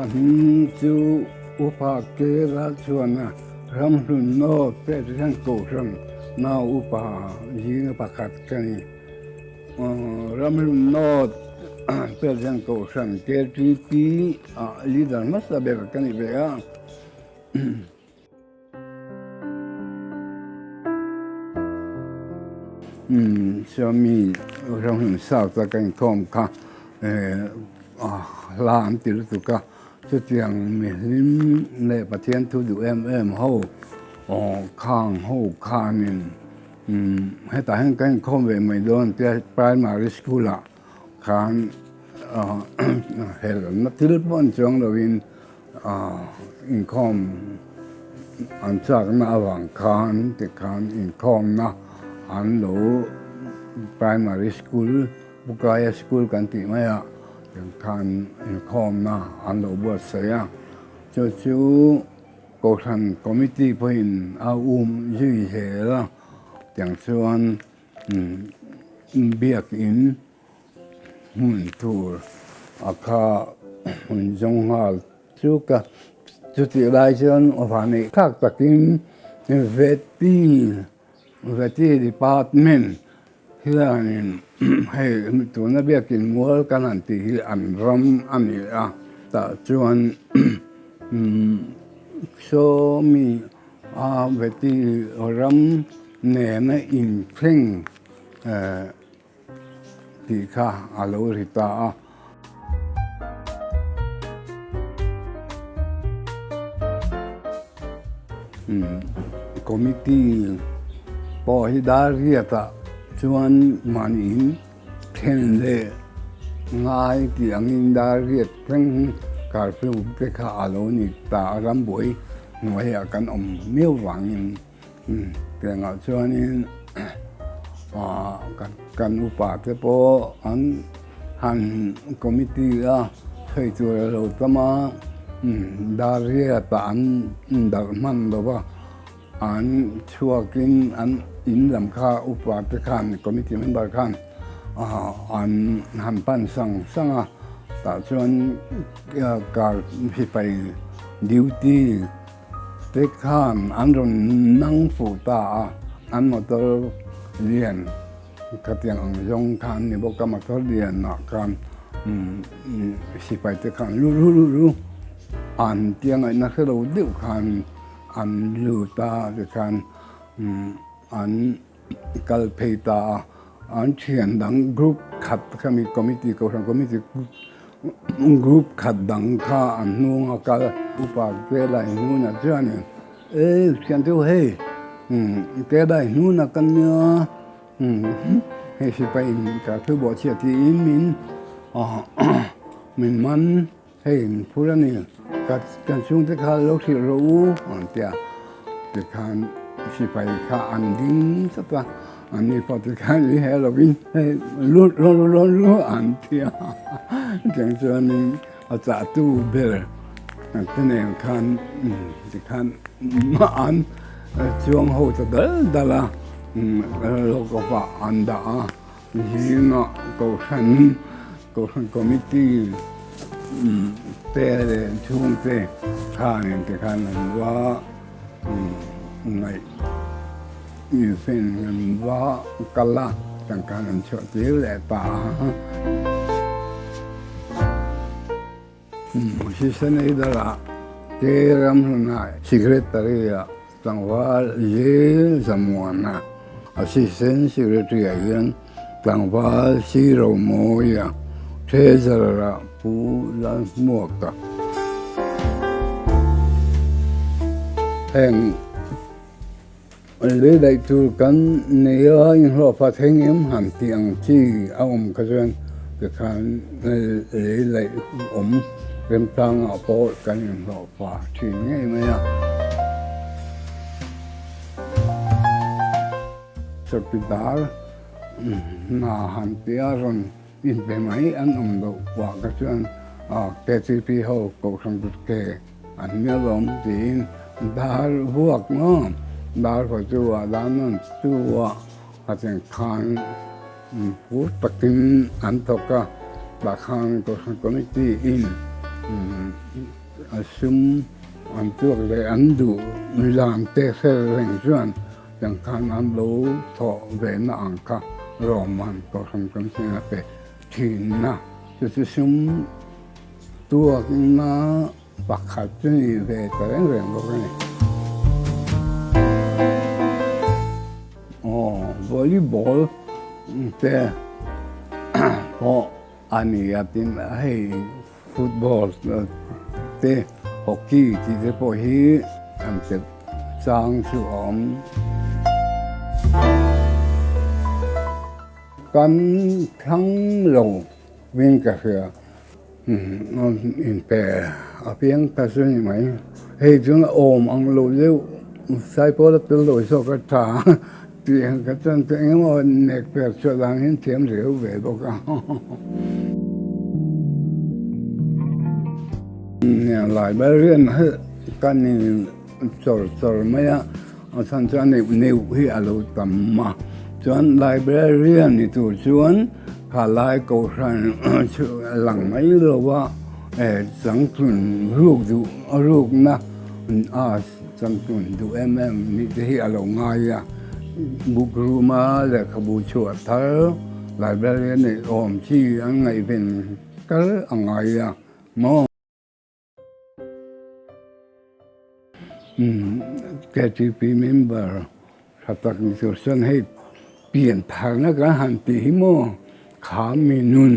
Ka hming chu Upa Kera chuan Ramhlun North President Kohhran nau upa zinga pakhat ka ni. Ramhlun North President Kohhran KTP ah leader hmasa ber ka ni ve a. Xiaomi Ramhlun South a ka inkhawm kha hla an ti lutuk a, chutiang mihlim leh Pathian thu duh em em ho khang ho khanin hetah hian ka inkhawm ve mai dawn tia primary school ah khan helna thil pawh an chuang lovin Inkhawm an chakna avang khan tikhan inkhawmna an lo primary school Bukaya school kan tih mai a khan inkhawmna an lo buatsaih a, chu chu Kohhran committee pawhin a um zui zel a, tiang chuan biakin Hmun tur a kha hmun zawng nghal chuk a, chutih lai chuan vaneih thlak takin Veti Veti department hianin hei tuna biakin mual kan han tih hi an ram a ni a, tah chuan sawmi a Veti ram nena inthleng Tih kha a lo ri ta a. Committee pawh hi dar riatah chuan mahni thlen leh ngai tih angin dar riat thleng hi curfew te kha a lo ni ta a, rambuai hnuaiah kan awm miau vangin. Tiangah chuanin kan upa te pawh an han committee a sawi tur a lo tam a, dar riatah an darh hman lo va, an chhuakin an in lam kha upa te khan committee member khan an han pan sang sang a, tah chuan car sipai duty Te khan an rawn nang fuh ta a, an motor lian khatiang ang zawng kha an ni bawk a, motor lianah khan sipai te khan lu lu lu lu an tia ngaihna hre lo deuh khan an lut a tikhan an kal phei ta a, an thian dang group khat khami committee kohhran committee group khat dang kha an hnung a kal upa te lai hnunah chuanin e thian chu hei te lai hnunah kan nia hei sipai in ka thu bawh chhiat tiin min min man hei in phur a ni kan chhungte kha lo hrilh rawh u an ti a tikhan sipai kha an ding sap a an ni pawh tikhan i he lovin hei lut rawh rawh rawh an ti a chutiang chuanin a chahtu ber te nen khan tikhan an chuang ho ta dal dal a lawkawpah an dah a. Zingah Kohhran, Kohhran Committee te leh chhungte khanin tikhan an va ngaih infen an va kal a, tangkhan an chhuah tir leh ta a. Sisaneidarah te ramhlunah Secretary-ah tlangval Zel Zamuana, Assistant Secretary-ah hian tlangval Si Romawia, Treasurer-ah Pu Lalhmuaka. Heng lei daih tur kan nei a, inhlawhfa thleng em han tih ang chi a awm kha chuan tikhan lei daih awm remchangah pawh kan inhlawhfa thin ngei mai a. Chawkidar hna han tia rawn inpe mai an awm loh pah kha chuan KTP ho Kohhran Kutke An nia lawm tiin dar vuak maw dar khaw chu ah dan an chu ah a cheng khan phur takin an thawk a tah khan kohhran committee in. sum an tuak leh an duh dan te hre reng chuan tiang khan an lo thawh ve na ang kha Roman kohhran kan hnenah pe thin a, chu chu sum tuakna pakhat chu ni ve ta reng reng bawk a ni. Aw volleyball te pawh a ni a tin hei football te hockey tih te pawh hi an telh chang chu a awm. Kan thlang lo vin ka hria. Inpe a piang ta chu ni mai. Hei chuan a awm ang lo deuh Saipawl a tel lo zawk a tha tih ang kha chuan eng emaw nek per chhuah dan hian thiam riau ve bawk a. Librarian hi ka ni chawr chawr mai a, a chhan chuan neuh neuh hi a lo tam a. Chuan librarian ni tur chuan kha lai kohhran chu a lang mai lo a, changtlun ruk duh a rukna a changtlun duh em em nih te hi a lo ngai a. Book room a lehkhabu chhuah thar librarian nih awm chi an ngaihven kal a ngai a maw? KTP member tha tak ni tur chuan hei pian tharna kan han tih hi maw kha mi nun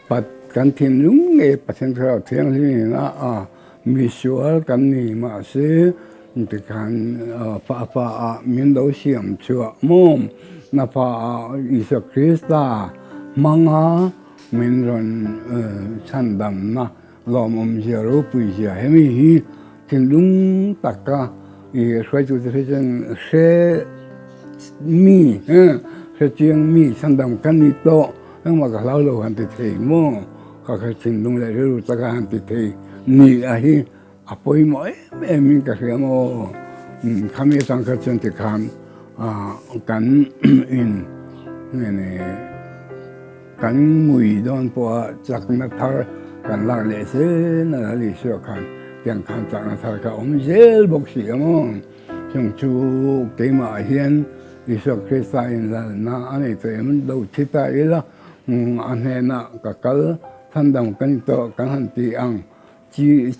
pat kan thinlung ngei Pathian Thlarau Thianghlim in a a misual kan ni mahse tikhan fa fa ah min lo siam chhuah maw na fa ah Isua Krista hmanga min rawn chhandamna Lawmawm zia ropui zia hemi hi thinlung taka i hruaitute hi chuan hre mi hre chiang mi chhandam ka ni tawh engmah ka hlau lo han ti thei maw ka kha thinlung leh rilru taka han ti thei ni a hi a pawimawh em em in ka hria maw khami atang kha chuan tikhan kan in nge ni. Kan ngui dawn pawha chakna thar kan lak leh zel a la Isua khan tiang khan chakna thar kha a awm zel bawk si a maw? Chung chu keimah hian Isua Krista inlalna a nei tawh em? Lo thi ta ila a hnenah ka kal thandam ka ni tawh kan han ti ang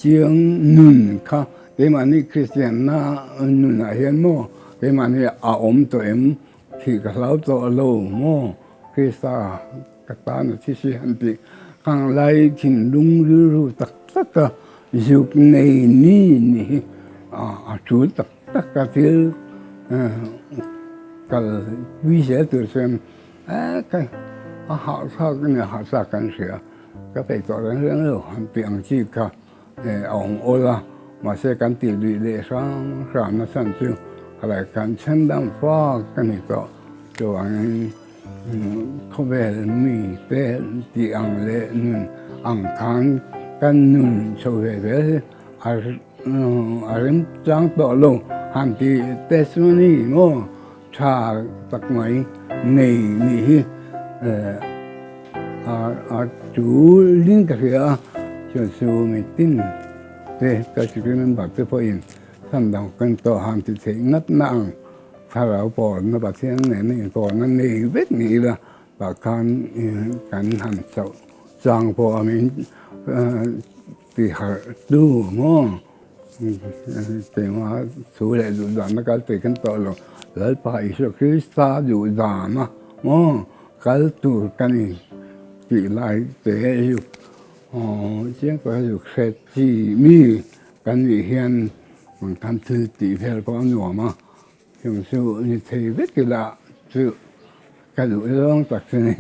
Chiang nun kha keimahni Kristianna nunah hian maw keimahni a awm tawh em? Thih ka hlau tawh lo maw? Krista ka tan a thi si han tih kang lai thinlung rilru tak tak a zuk nei ni ni hi a tul tak tak a thil kal pui zel tur chuan a hahthlak a ni hahthlak kan hria ka peih tawh reng reng lo han tih ang chi kha a awm awl a mahse kan tih luih leh hrang hrang na chhan chu khalai kan then dang fak a ni tawh chuvangin khawvel mi te tih ang leh nun ang khan kan nun chho ve zel hi a remchang tawh lo han tih testimony maw tha tak mai nei nih hi a tul in ka hria a chuan chu mi tin te ka sikri member te pawhin chhandam kan tawh han ti theih ngat na ang thlarau pawlna Pathian nena inpawlna nei vek ni ila tah khan kan han chauh chang pawh a min ti harh tu maw. Keimah thu leh duh dana kal tui kan tawh lo, Lalpa Isua Krista duh dana maw kal tur ka ni tih lai te hi chiang taka zuk hre chi mi kan nih hian kan thil tih vel pawh a nuam a, chung chu ni thei vek ila chu ka duh zawng tak chu ni.